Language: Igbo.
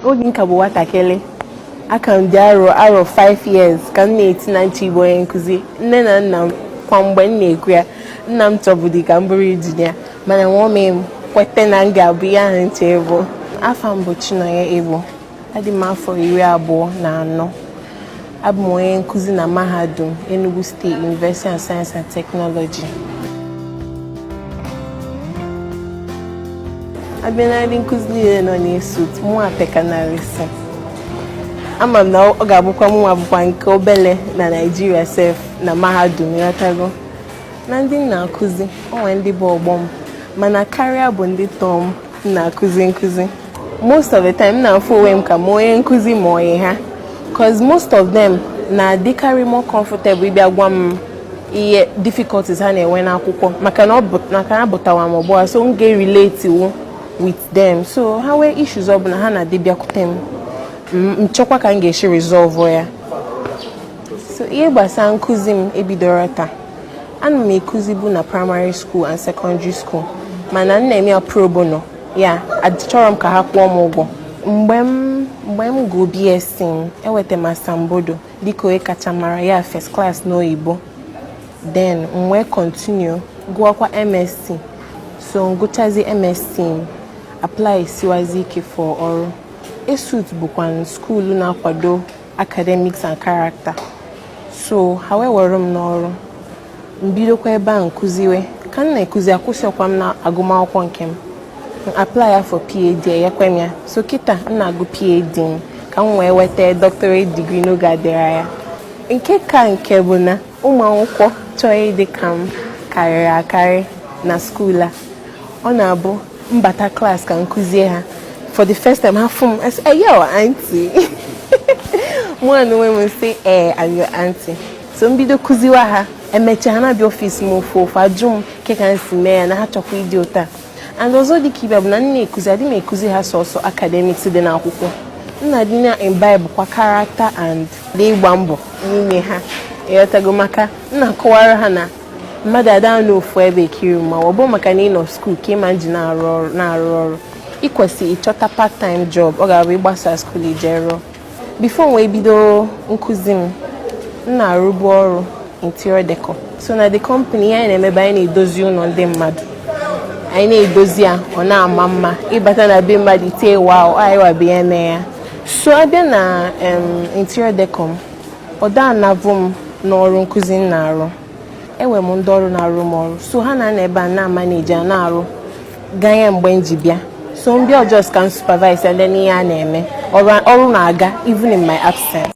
Oge m ka bụ nwatakịrị, aka m dị arọ 5 years ka m na-eti na nche ịbụ onye nkụzi. Nne na nna m, kwa mgbe m na-ekwu ya, nna m chọbụdi ka m bụrụ injinia, mana nwa mee m kwete na m ga-abụ ihe ahụ nche ịbụ. Afa m bụ Chinonye Egbo. Adị m afọ 24. Abụ m onye nkụzi na mahadum Enugu State University of Science and Technology. Abịa na ndị nkụzi niile nọ n'ESUT, mụ apekanarịsị. Ama m na ọ ga-abụkwa mụnwa bụkwa nke obele na Naịjirịa sef na mahadum, ịghọtago. Na ndị m na-akụzi, o nwere ndị bụ ọgbọ m, mana karịa bụ ndị tọọ m m na-akụzi nkụzi. Most of the time, m na-afụ onwe m ka ma onye nkụzi ma onye ha, cause most of them na-adịkarị more comfortable ịbịa gwa m ihe difficulties ha na-enwe n'akwụkwọ, maka na ọ bụ maka na abụtawa m ọgbọ ha, so m ga-erelate wu with them. So ha nwee issues ọbụla, ha na-adị bịakwute m, m chọkwa ka m ga-esi resolve ya. So ihe gbasara nkụzi m ebidoro taa. Ana m ekuzibu na primary school and secondary school, mana m na-eme ya pro bono. Ya achọrọ m ka ha kwụọ m ụgwọ. Mgbe m gụọ BSc m, enweta m asambodo dịka onye kacha mara ya, first class n'oyibo. Then m wee continue gụọkwa MSc. So ngụchazi MSc m, apply siwazi ike for ọrụ. ESUT bụkwa school na-akwado academics and character, so ha wee were m n'ọrụ. M bidokwa ebe a nkụziwe. Ka m na-ekuzi, akwụsịkwa m na agụmakwụkwọ nke m. M apply ya for PhD, enyekwe m ya. So kịta m na-agụ PhD m ka m wee nweta doctorate degree n'oge adịrị anya. Nke ka nke bụ na ụmụ akwụkwọ chọrọ ịdị ka m karịrị akarị na school a. Ọ na-abụ mbata class ka m kụzie ha for the first time, ha fụ m asị, "Hey, yo, aunty." Mụ na onwe m sị, "Ee, I'm your aunty." So m bido kụziwa ha, emechaa ha na-abịa office m ofu ofu, ajụ m ke ka m si mee ya, na ha chọkwa ịdị ụta. And ọzọ dị ka ibe bụ na m na-ekuzi, adị m ekuzi ha sọsọ academics dị n'akwụkwọ. M na-adị na imbibe kwa character and dị ịgba mbọ n'ime ha, ịghọtago. Maka m na-akọwara ha na mmadụ ada n'ofu ebe ekiri mmanwụ. Ọ bụ maka na ị nọ school ka ịma nji na-arụ ọrụ na-arụ ọrụ. Ị kwesịrị ịchọta part time job, ọ ga-abụ ịgbasa school ije rụọ. Before m wee bido nkụzi m, m na-arụbu ọrụ interior decor. So na the company, ihe anyị na-emebe, anyị na-edozi ụlọ ndị mmadụ. Anyị na-edozi ya, ọ na-ama mma. Ịbata na be mmadụ, itie, "Wow, anyị wabe ya eme ya." So abịa na interior decor m, ọ da anavụ m n'ọrụ nkụzi m na-arụ. Enwere m ndị ọrụ na-arụ m ọrụ, so ha na-anọ ebe a na-amaneji a na-arụ ganye mgbe m ji bịa. So m bịa, just ka m supervise and then ihe a na-eme, ọrụ na-aga even in my absence.